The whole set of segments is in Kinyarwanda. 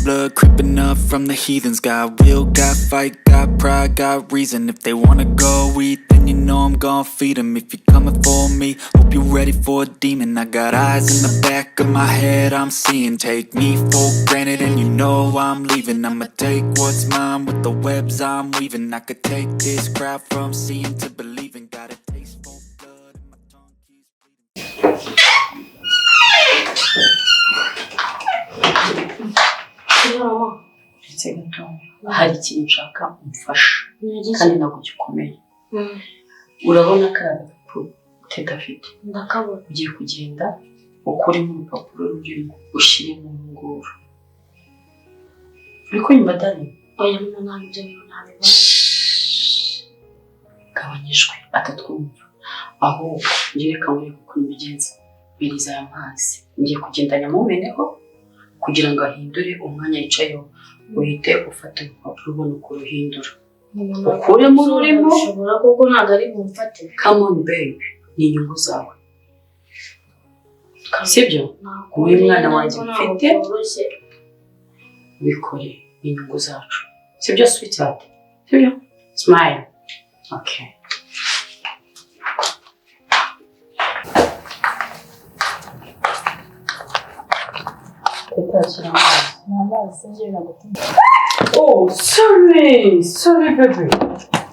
blood creeping up from the heathens. Got will, got fight, got pride, got reason. If they wanna go eat, then you know I'm gon' feed 'em. If you're coming for me, hope you're ready for a demon. I got eyes in the back of my head, I'm seeing. Take me for granted and you know I'm leaving. I'ma take what's mine with the webs I'm weaving. I could take this crowd from seeing to believing. Got a taste for blood and my tongue keeps bleeding. Uretse gato, hari ikintu nshaka umfasha kandi ntabwo gikomeye. Urabona kariya gakapu Teta afite? Ndakabona. Ugiye kugenda ukuremo urupapuro rurimo, ushyire mu nguru. Uri kunyumva, Dani? Oya mama, ntabwo ibyo bintu ntabibona. Gabanyijwe atatwumva. Ahubwo njye reka nkwereke ukuntu mbigenza. Biriza aya mazi, ngiye kugenda nyamumeneho kugira ngo ahindure umwanya yicayeho, uhite ufata urupapuro ubona uko uruhindura. Ukuremo ururimo. Ushobora kuko ntabwo ari bumfate. Come on babe, ni inyungu zawe, sibyo? Ntabwo Wowe mwana wanjye ntabwo mfite. byoroshye. Bikore, ni inyungu zacu, sibyo sweetheart? Sibyo? Smile, okay. Teta, shyira amazi. Oh, sorry, sorry baby.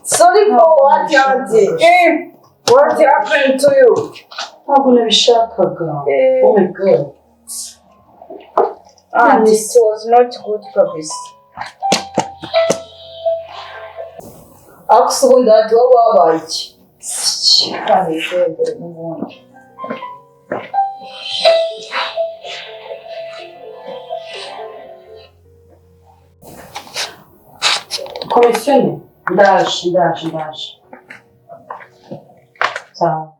Sorry for what, auntie? Eh, what happened to you? Ntabwo nabishakaga. Eh, Oh my God. Auntie, it was not good kabisa. Ariko se ubundi auntie, wowe wabaye iki? Kandi igendere n'ubundi. Komisiyoni, ndaje, ndaje, ndaje. Sawa.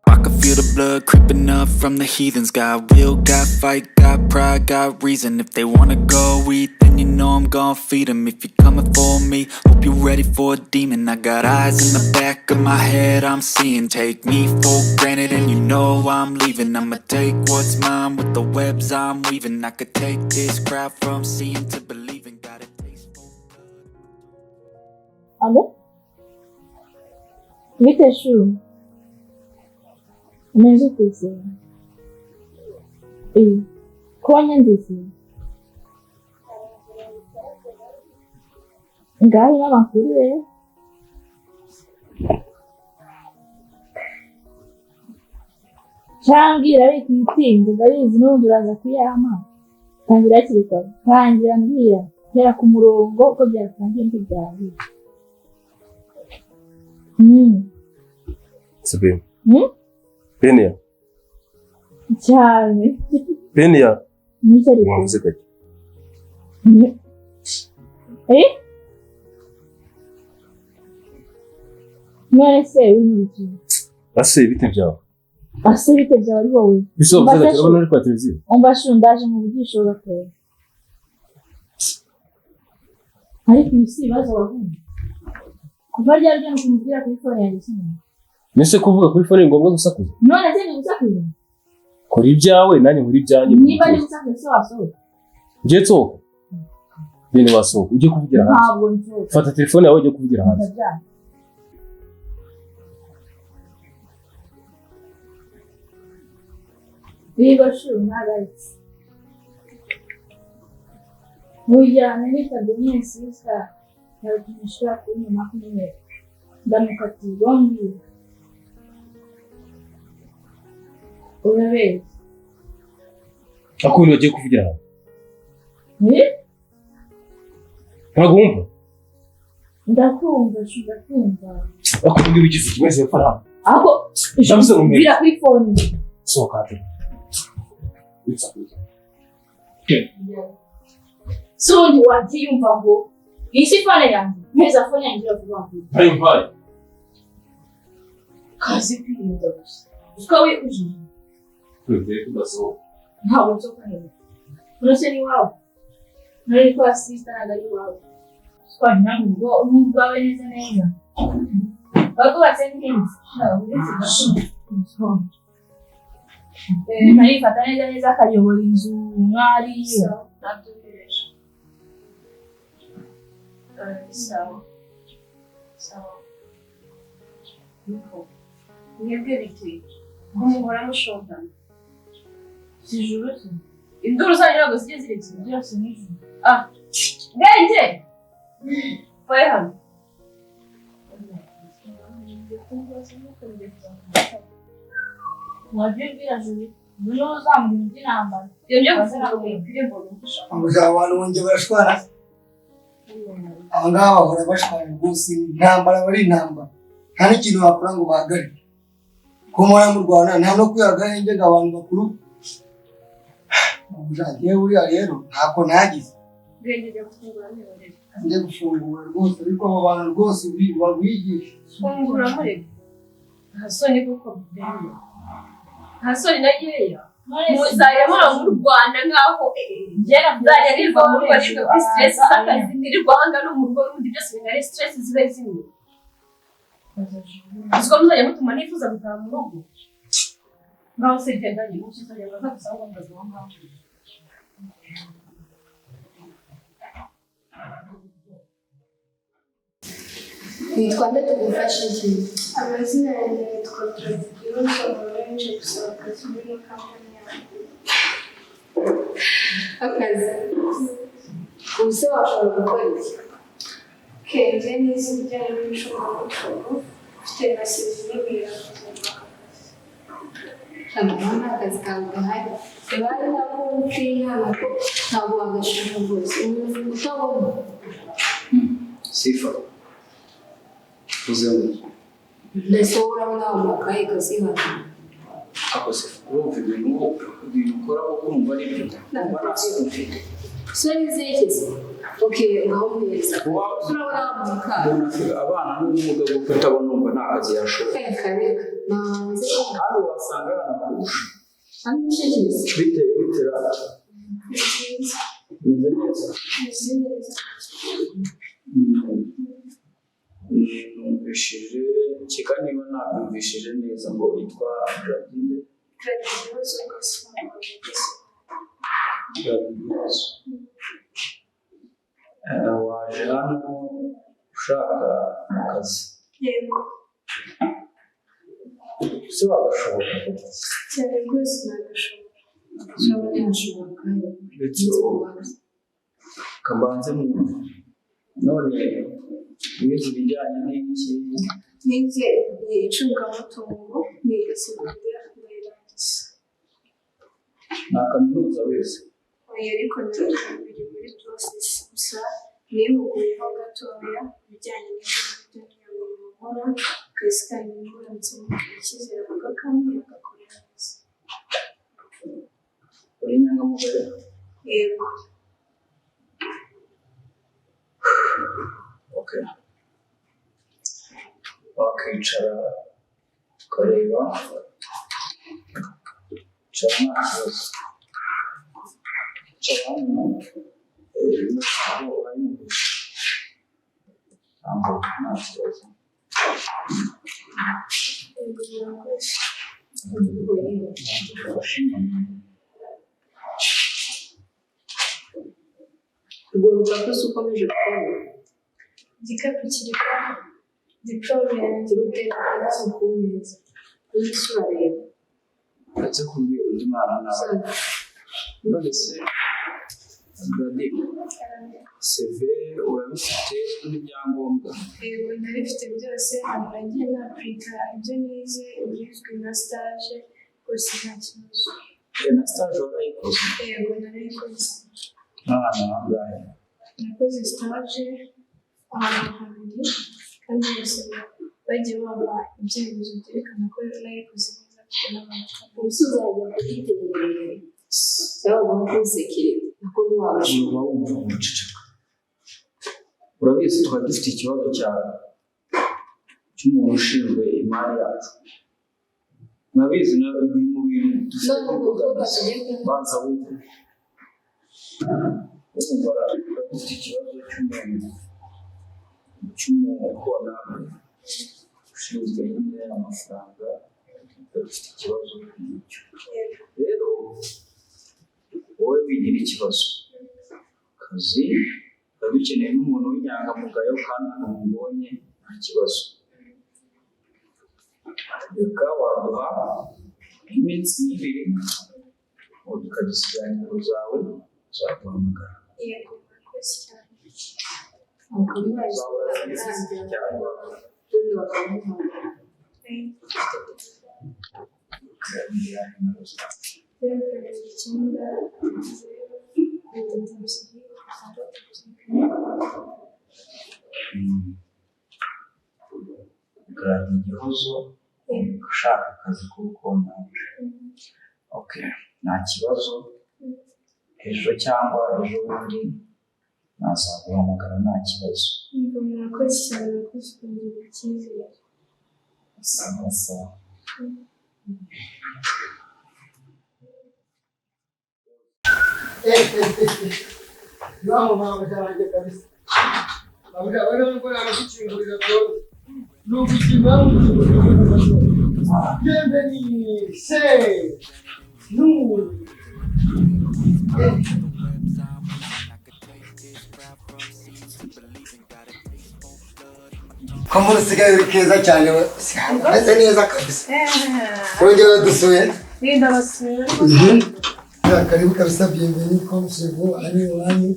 I can feel the blood creeping up from the heathens. Got will, got fight, got pride, got reason. If they wanna go eat, then you know I'm gon' feed 'em. If you're coming for me, hope you're ready for a demon. I got eyes in the back of my head, I'm seeing. Take me for granted and you know I'm leaving. I'ma take what's mine with the webs I'm weaving. I could take this crowd from seeing to believing. Got a taste for blood. Allo? Bite shu? Umeze ute se? Eh, ko wanyanze? Ngaho n'amakuru rero. Cyambwira ariko itinze, ndabizi n'ubundi uraza kuyampa. Tangira hakiri kare. Tangira mbwira. Hera ku murongo uko byatangiye ntibyarangiye. Sabine. Hmm? Penia. Cyane. Penia. Niki ariko? Wavuze gake. Eh? None se uri mu biki? Ase bite byawe? Ase bite byawe ari wowe? Ese wavuze Umva gake, se urabona uri kwa televiziyo? Umva shu, ndaje mu bugisho gatoya. Ariko ibi si ibibazo wavuze. Kuva ryari ugenda kumubwira kuri phone yanjye sinumva. Nese kuvuga kuri phone ni ngombwa gusakuza? None se ni gusakuza? Kora ibyawe nanjye nkora ibyanjye. Niba ndi gusakuza se wasohoka? Ngiye nsohoka. Bene wasohoka ujye kuvugira hanze. Ntabwo nsohoka. Fata telefone yawe ujye kuvugira hanze. Ndabyanga. Niba shu ntagaritse. Mujyane nitagumye sisa yarutumishira kuri nyuma kumwe. Ndamukatiye bombwira. Urabizi. Ariko ubundi wagiye kuvugira hanze. Eh? Ntabwo wumva? Ndakumva shu, ndakumva. Ariko ubundi wigize ikibazo hepfo aha. Ako Ndavuze ngo mbwira. vira kuri phone. Sohoka hanze. Sundi wabyiyumva ngo iyi si phone yanjye. Mpeza phone yanjye iravuga vuba. Ntayo mpaye. Kazi kwirinda gusa. Uziko wikujije. Twebwe tudasohoka. Ntabwo nsohoka hejuru. Uretse ni iwawe. Nari kwa sister ntabwo ari iwawe. Twagira ngo ubwo urwawe neza neza. Bakubatse neza. Uretse gato. Umuntu arifata neza neza akayobora inzu nk'aho ari iwe. Sawa sawa. Niko mwebwe bite ko muhora mushondana? Si ijuru se? Induru zanyu ntabwo zijya zirekera byose nijoro. Ah, Bwenge, vaye hano. Wajya ubwira Juru niba uzamura iby'intambara. Iyo njya gufunga umupira mbona ushaka. Abagabo abantu bongeye barashwana. Aba ngaba bahora bashwana rwose, intambara bari intambara, nta n'ikintu bakora ngo bahagarike. Ko muhora murwana, nta no kwiha agahenge ngo abantu bakuru. Njyewe buriya rero ntako ntagize. Bwenge, jya gufungura ntibarebe. Njye gufungura rwose, ariko abo bantu rwose babigisha. Fungura murebe. Nta soni koko Bwenge, nta soni na nkeya. Muzajya muhora murwana nkaho nzajya nirirwa mu rugo, nirirwa kuri stress z'akazi, nirirwa aha ngaha no mu rugo n'ubundi byose bintu ari stress zibe zimwe. Uzi ko muzajya mutuma nifuza gutaha mu rugo? Ngaho se genda nyine uzajya baza gusanga bahagaze aho ngaho. Witwa nde, tugufashe iki? Amazina yanjye yitwa Gladiosa, nje gusaba akazi muri ino kampani yawe. Akazi? Ubu se washobora gukora iki? Kenze nize ibijyanye n'icungamutungo, mfite na CV ibemerera kuzamura aka kazi. Ntabwo nta kazi kawe gahari. Bari nako uciye ko ntabwo wagashaka rwose umuntu utabona. Sifa, uze ngo Mbese wowe urabona wamuha akahe kazi hano? Ako Sifa, urumva ibintu ukora koko, urumva ari byo? Urumva nta soni ufite? Soni z'iki? Okay, ngaho muhereza. Urabona wamuha akahe? Umuntu afite abana n'ubumuga bwo kutabona, urumva nta kazi yashobora? Reka reka, nanze. Kandi wasanga yanakurusha. Amushyikiza. Bite bitera? Ni byiza. Bimeze neza? Meze neza. Numvishije keka niba nabyumvishije neza ngo witwa Gladine? Gladiosa Gaspard. Gladiosa. Waje hano ushaka akazi? Yego. Ese wagashobora? Cyane rwose nagashobora. Urabona yashobora akahe? Ndetse kabanze mwumva none wize ibijyanye n'iki? Nize icungamutungo, niga segonderi ndayirangiza. Nta kaminuza wize? Oya, ariko nabyo biri muri process, gusa nihuguyeho gatoya ibijyanye n'ibyo ngibyo, niyo mirimo nkora. Akazi kanyu muramutse mubwira icyizere mugakambwira agakora neza. Uri inyangamugayo? Yego. Okay, wakwicara ukareba, icara nta kibazo, icara hano. Ntabwo urayumvisha, ntabwo nta kibazo. Yego, murakoze. Urwo rupapuro se ukomeje kubona? Igikapu kiri kwa diplome yanjye. Rutera hano ku meza, undi se urareba. Uretse kubwira undi mwana nawe. None se Gladys, CV urabifite n'ibyangombwa? Yego, ndabifite byose, ahantu nagiye napurika ibyo nize, ibizwi nka stage, rwose nta kibazo. Na stage warayikoze? Yego, narayikoze. N'ahantu hangahe? Nakoze stage ahantu habiri kandi bose bagiye bampa ibyemezo byerekana ko nayikoze neza, mfite n'amanota. Ubu se uzajya kugitegerera cyangwa uba ntusekere nako ntiwabashobora? Uba wumva umuceceka. Urabizi twari dufite ikibazo cy'umuntu ushinzwe imari yacu, murabizi na biri mu bintu dufite. None ubwo kuvuga tugiye kuvuga. Banza wumve, urumva dufite ikibazo cy'umukontabule ushinzwe nyine amafaranga, dufite ikibazo nk'icyo. Rero wowe wigira ikibazo, akazi Tuba dukeneye n'umuntu w'inyangamugayo kandi ukuntu mubonye nta kibazo. Reka waduha iminsi 2 ubu tukadusigira nimero zawe, uzaduhamagara. Yego, murakoze cyane. Uzabura serivisi cyangwa ukabwira nimero zawe. 079 0 3 2 6 4. Garadi Igihozo ushaka akazi k'ubukontaje. Okay, nta kibazo, ejo cyangwa ejo bundi nazaguhamagara nta kibazo. Yego, murakoze cyane, murakoze kungirira icyizere. Sawa sawa. Naho mpamvu yanjye kabisa. Bavuga bari gukora gukingurira byose. Ni ugukingura gukingurira. Bienvenue, c'est nous. Ko muri usigaye uri keza cyane we, umeze neza kabisa. Wongera dusuye. Ndabasuye. Ya, karibu kabisa, bienvenue comme chez vous, ani wanyu.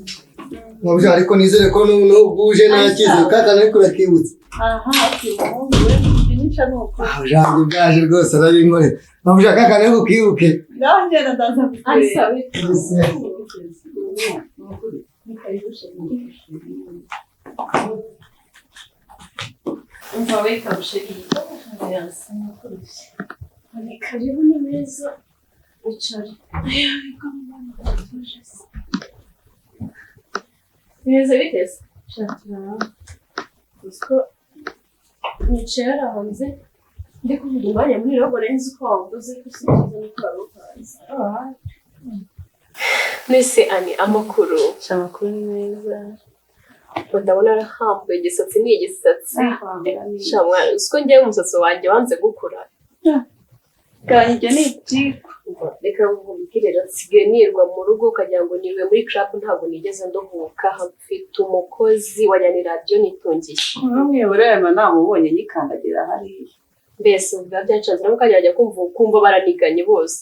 Mwabuja ariko nizere ko nubwo uje nta cyizere kaka ariko urakibutse. Aha, okay, umuhungu we binica ni uko. Ah, ujambo bwaje rwose arabinkorera. Mwabuja kaka ariko ukibuke. Nanjye ndaza kukureba. Umva we kabusheri. Ni karibu ni meza. Wicare. Bimeze bite se? Shakira. Uziko nicaye hariya hanze ndi kuvuga umwanya munini ahubwo nari nzi ko wawuguze ko si byiza nuko wari upanze. Mbese ani amakuru? Amakuru ni meza. Ngo ndabona arahambuye igisatsi ni igisatsi. Sha mwana, uziko njyewe umusatsi wanjye wanze gukura. Kanjye ni ikigo. Reka nkubwire rero nsigaye nirwa mu rugo ukagira ngo niriwe muri club ntabwo nigeze nduhuka mfite umukozi wa nyani radiyo nitungiye. Bamwe burema namubonye nyikandagira hariya. Mbese biba byacanze nabo ukajya bajya kumva ukumva baraniganye bose.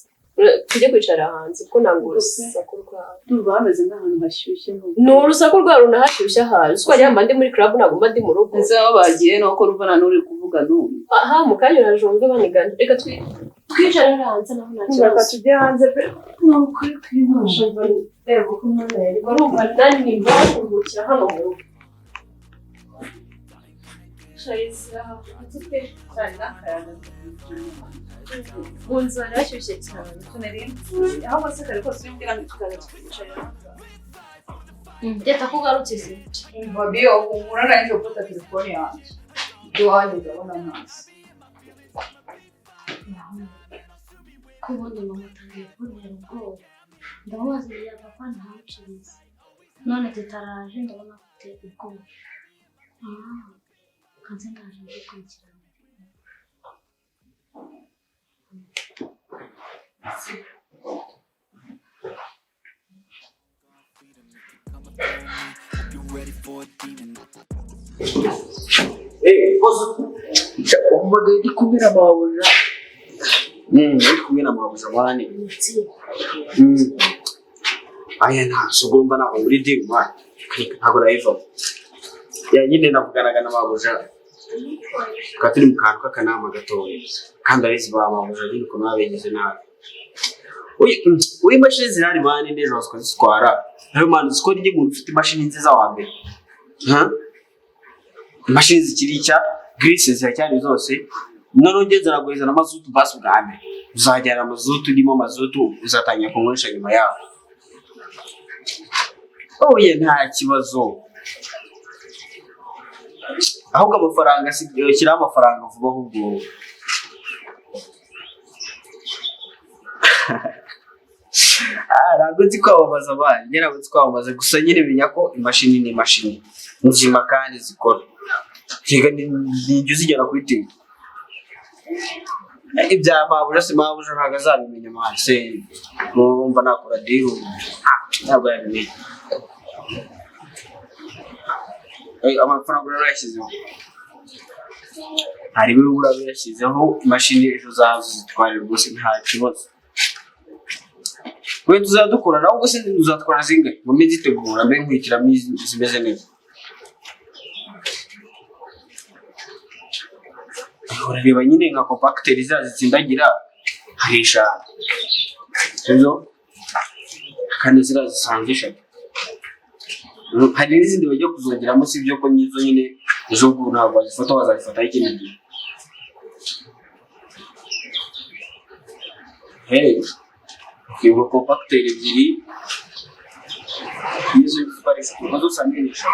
Tujye kwicara hanze kuko ntabwo urusaku rwabo. Ndumva hameze nk'ahantu hashyushye n'ubu. Ni urusaku rwabo runahashyushye ahantu. Uko wagira ngo mba ndi muri club ntabwo mba ndi mu rugo. Ese aho bagiye nuko urumva nta n'uri kuvuga n'umwe. Aha mu kanya uraje wumve banigana. Reka twicare hariya hanze naho nta Reka kibazo. tujye hanze pe. Ni ukuri kw'Imana. Reba uko umwana yarirwa urumva nani nimba kuruhukira hano mu rugo. Mu nzu hari hashyushye cyane. Ahubwo se kare kose umbwira ngo tukaza tukicara hanze. Ndeta ko ugarutse se. Umva biyo humura nari ngiye gufata telefone yanjye. Iwanjye ndabona ntazi. Ko ubundi mama atangiye kuntera ubwoba. Ndamubaza igihe papa ntamusubize. None teta araje ndabona afite ubwoba. Ah, kanze ndaje ndakurikirana. Eh, boss. Umvaga ndi kumwe na mabuja. Ndi kumwe na mabuja mwane. Aya nta sugomba ntabwo muri deal mwane. Ntabwo nayivamo. Ya nyine navuganaga na mabuja. Tukaba turi mu kantu k'akanama gatoya. Kandi abizi ba mabuja nyine ukuntu baba bigeze nabi. Uyu imashini zirahari mwane n'ejo zikazitwara. Nayo mwane uzi ko ndi umuntu ufite imashini nziza wa mbere. Ha? Imashini zikiri nshya, grise ziracyari zose. Noneho ngeze naguriza na mazutu basi bwa mbere. Uzajyana mazutu urimo mazutu uzatangira kunywesha nyuma yaho. Oye nta kibazo. Ahubwo amafaranga si shyiraho amafaranga vuba ahubwo. Ah, ntabwo nzi kwamamaza abana, njye ntabwo nzi kwamamaza gusa nyine menya ko imashini ni imashini nzima kandi zikora. Reka nijya uzigera kuri TV. Ibya mabuja si mabuja ntabwo azabimenya mwana se numva nakora deal ntabwo yabimenya. Amafaranga urayashyizeho, hari we uraba uyashyizeho imashini, ejo uzaza uzitware rwose, nta kibazo. We tuzadukora nawe, ubwo se uzatwara zingahe ngo mbe nzitegura, mbe nkwitiramo zimeze neza? Urareba nyine nka compacteur ziriya zitsindagira, hari 5, sibyo? Kandi ziriya zisanzwe 3. Hari n'izindi bagiye kuzongeramo, si ibyo ko nyizo nyine ejo ubwo ntabwo wazifata, wazazifataho ikindi gihe. Hey, ubwo compacteur 2 nizo zitwara 3, ubwo zose hamwe ni 5.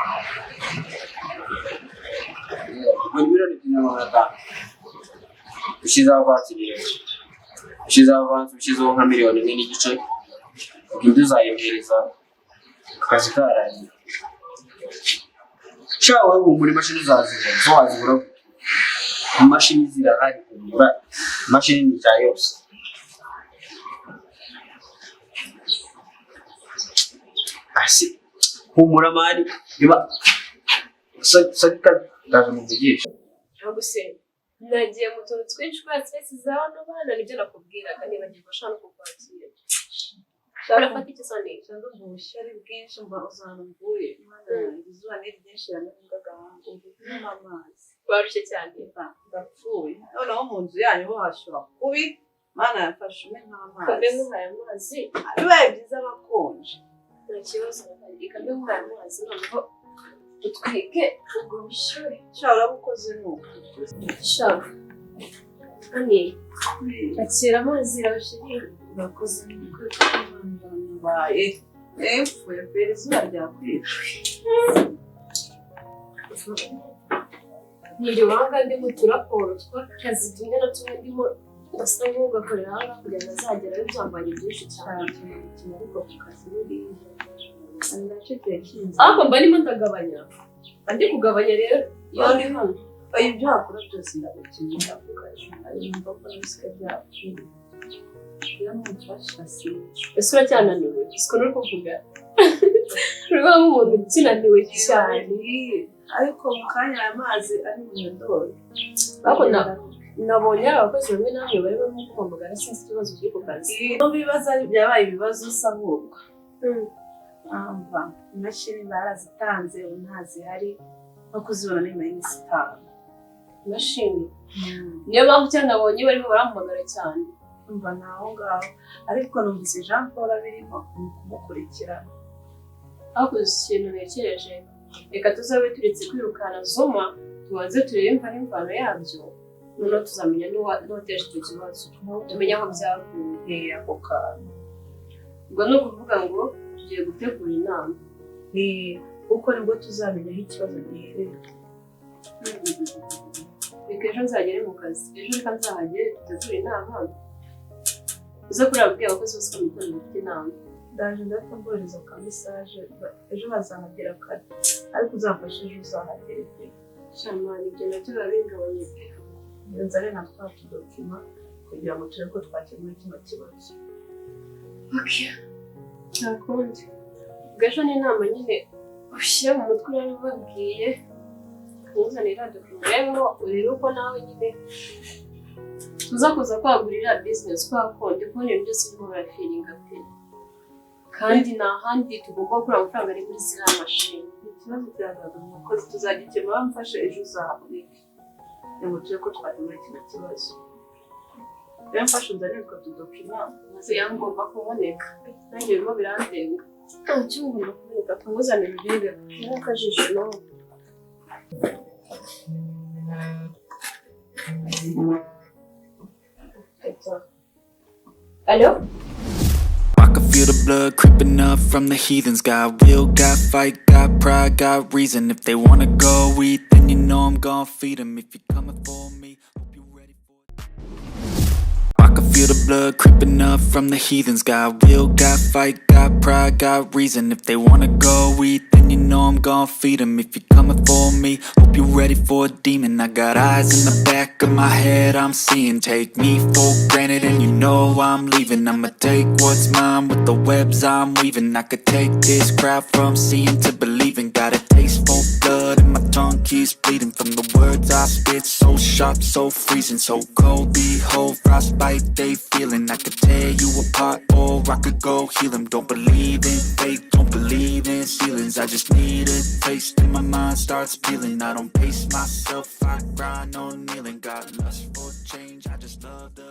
Ubwo ni 2,500,000. Ushyizeho avansi rero, ushyizeho avansi, ushyizeho nka 1,5 miliyoni, ubwo indi uzayohereza akazi karangiye. Sha wowe humura, imashini uzazibona, zo wazibura gute? Imashini zirahari, humura, imashini ni iza yose. Asi humura man, biba sadika ndaje muvugisha. Ntabwo se nagiye mu tuntu twinshi kubera stress za bano bana, nibyo nakubwiraga, nibagirwa shaka no kukwakira. Urafata icyo Soni? Ndumva ubushyuhe bwinshi, mba uzana mvuye. Izuba ni ryinshi, rananigaga ngo mvuyemo amazi. Warushye cyane. Ndapfuye. Noneho mu nzu yanyu ho hashyuha kubi. Mana yafashe umwe nk'amazi. Kambe nkuhaye amazi. Bibaye byiza bakonje. Nta kibazo, kambe nkuhaye amazi noneho utwike ubwo bushyuhe. Sha urabukoze nuko. Sha Ani, akira amazi irabashiri. Urakoze nuko baye. Epfuye mbere izuba ryakwica. Niriwanga ndi mu turaporo tw'akazi tumwe na tumwe ndimo, ndasa nk'ugakorera hano kugira ngo azagerayo byambanye byinshi cyane. Ariko ku kazi buriya. Ariko mba ndimo ndagabanya, mba ndi kugabanya rero iyo ndi hano. Ibyo wakora byose ndagukenera ku kazi. Numva ko bisigaye byapfuye. Iyo mumfasha sinzi. Ese uracyananiwe? Siko nuri kuvuga, uri nk'umuntu ukinaniwe cyane. Ariko mu kanya aya mazi ari mu ndori. Ariko nabonye hari abakozi bamwe na bamwe bari barimo kumpamagara, sinzi ikibazo kiri ku kazi. Ibibazo byabaye ibibazo usa ahubwo. Amba imashini barazitanze ubu ntazihari, no kuzibona ni minsi 5. Imashini niyo mpamvu cyane nabonye barimo barampamagara cyane. Umva ni aho ngaho, ariko numvise Jean Paul abirimo, ni ukumukurikirana. Hakoze ikintu ntekereje, reka tuzabe turetse kwirukana Zuma, tubanze turebe imva n'imvano yabyo, noneho tuzamenya n'uwateje icyo kibazo, tumenye aho byavuye. Ako kantu. Ubwo ni ukuvuga ngo tugiye gutegura inama. Kuko nibwo tuzamenya aho ikibazo giherereye. Reka ejo nzagere mu kazi, ejo reka nzahagere dutegure inama. Uze kureba abakozi bose ko mu gitondo bafite inama. Ndaje ndahita mbohereza ka mesaje, ejo bazahagera kare, ariko uzamfashe ejo uzahagere pe. Shamani, ibyo nabyo biba bingabanye pe. Nzane na twa tudokima kugira ngo turebe ko twakemura kino kibazo. Okay. Nta kundi. Ubwo ejo ni inama nyine ushyire mu mutwe urabibabwiye, ntuzanire dokima urebeho, urebe uko nawe nyine tuza kuza kwagurira business, kwa kundi kubona ibintu byose birimo birafiringa pe. Kandi nta handi tugomba gukura amafaranga ari muri ziriya mashini. Ikibazo kiragaragara umukozi tuzagikemura, mfashe ejo uzahaboneke. Kugira ngo turebe ko twakemura kino kibazo. Rero mfashe unzanire utwo tudokima. Maze ngomba kuboneka. Nanjye birimo birandenga. Ntacyo ngomba kuboneka, tunguzanire urebe. N'akajisho nawe. Allo? I can feel the blood creeping up from the heathens. Got will, got fight, got pride, got reason. If they wanna go eat, then you know I'm gon' feed 'em. If you're coming for me, hope you're ready for it. I can feel the blood creeping up from the heathens. Got will, got fight, got pride, got reason. If they wanna go eat, then you know I'm gon' feed 'em. If you're coming for me, hope you're ready for a demon. I got eyes in the back of my head, I'm seeing. Take me for granted and you know I'm leaving. I'ma take what's mine with the webs I'm weaving. I could take this crowd from seeing to believing. Got a taste for blood and my is bleeding from the words I spit. So sharp, so freezing, so cold. Behold, frostbite they feeling. I could tear you apart or I could go heal 'em. Don't believe in fate, don't believe in ceilings. I just need a taste and my mind starts peeling. I don't pace myself, I grind on kneeling. Got lust for change, I just love the